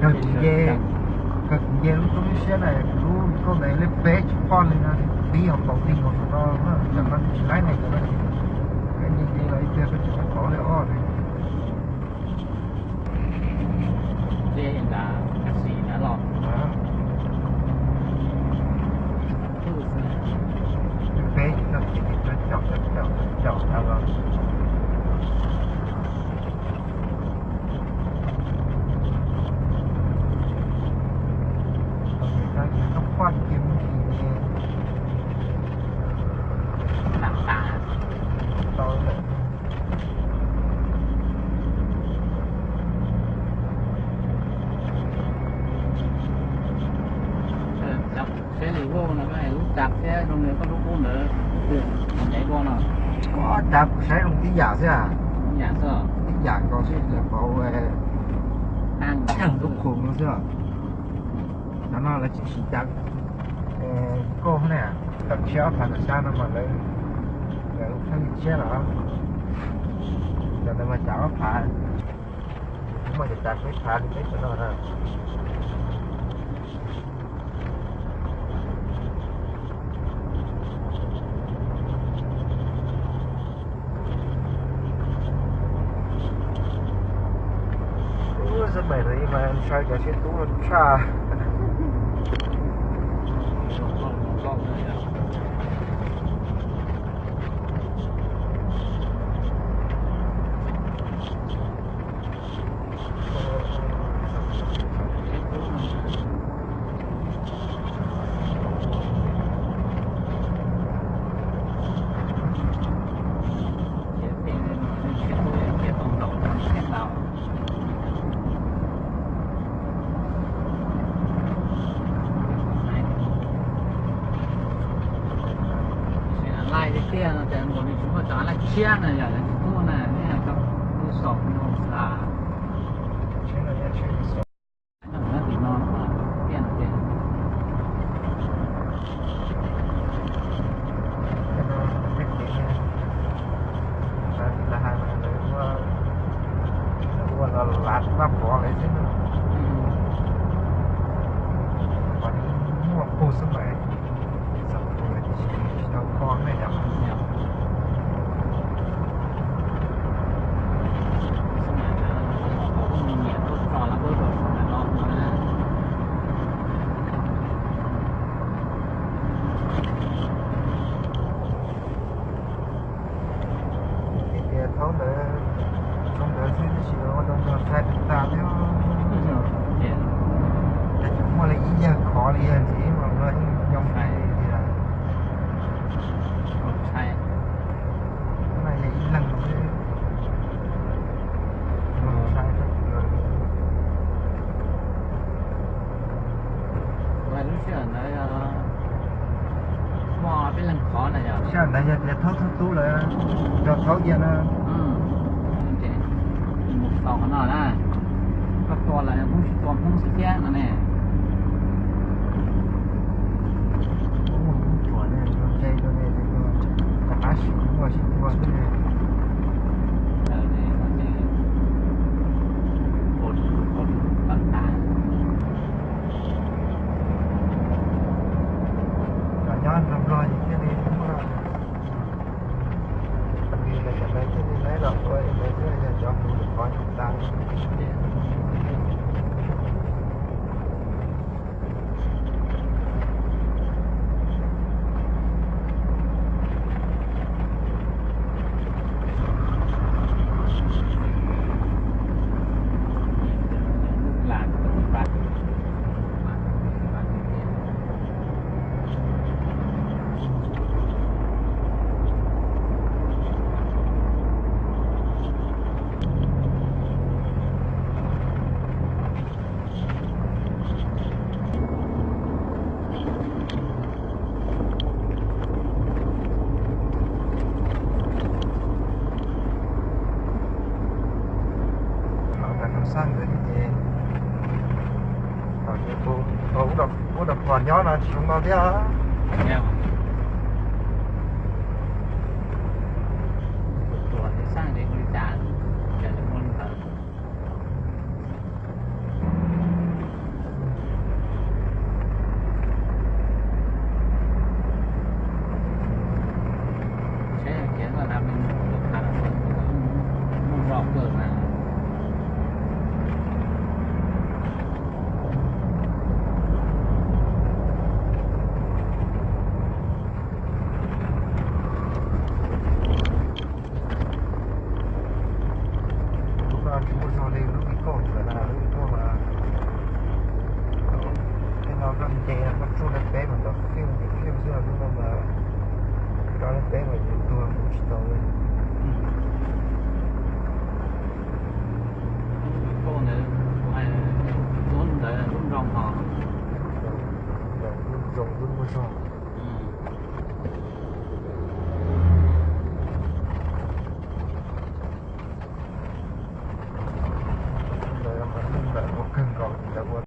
Yog kuv nce, yog kuv nce lub roob lub siab na, kuv lub nkauj ntawd lej peb tsis poj li no, pib hauv paus ti nkaus no, tam no tsis laib ne, cov no nce nce los ib pliag peb tsis laib pauv li os. Peb tsis tau ces caum caum caum caum los. Tau ces tau ces tau poj ces mus ntsis ces lam tas tau lawm. Saib li vauj no, lub tsav thiab zoo li koj lub qub ntawd, ncav dua no. Tsav kuv saib zoo tib yam xwb, tib yam nkaus xwb, lawv pauv lub khoom no xwb. Cov no lawv tsis siv tsav nkauj ne, tawm tshiab ob phav tawm xyab no mas lawv, lawv pheej tshiab los, cov ntawd mas tsav ob phav, kuv muaj cov tsav peb phav li peb cov no na. Xab maim no mas ntshaw cov siab tub tshaj. Laij tiag tiag no ces nkaus li tsis muaj cov laij tshiab na yom, lawv tsis tuaj na, nej cov tub saum no xav. Ua los lav vaj pov lawm xwb. Qhov muaj pug xwb mas, txog pug lawm tiam sis tsis tau kho ne yom. Tias thaub ntawd, thaub ntawd xwb tab sis ua rau nrog saib tas thiab. Ces muaj li ib yawg khov li yawg ntxiv mas no yeej yoo hais li tias, no yog ib leeg xwb. Lub sij hawm ntawd muaj peb leeg khov na yog. Sij hawm ntawd yog tias thaub thaub tub lawm, yog thaub cia na. Mus tau qhov no na, koj tua lawv Hmoob tsis tua Hmoob xwb thiab no ne. Muaj Hmoob tsuas ne, ntshe rau ne, rov qab sim muaj sib tua xwb ne. Cov nyob nrog Nplog thiaj li muaj, vim lawv cov ntawd thiaj li laib los ua li ntawd xwb, yog cov kuv lwm qhov tsis tas. Los rau Nab Xaj ntawd thiab ces, ua dog pos nyob no tsis zoo no thiab. Tuam Nab Xaj ua li cas, cas ua li ntawd. Koj nce koj tsuj laj peb mas nrov khiav khiav xwb, lub no mas rau laj peb mas yus tuag kuv tsis tau li. Lub ntawd, lub ntawd lub nroog ho. Lub nroog lub muaj zog.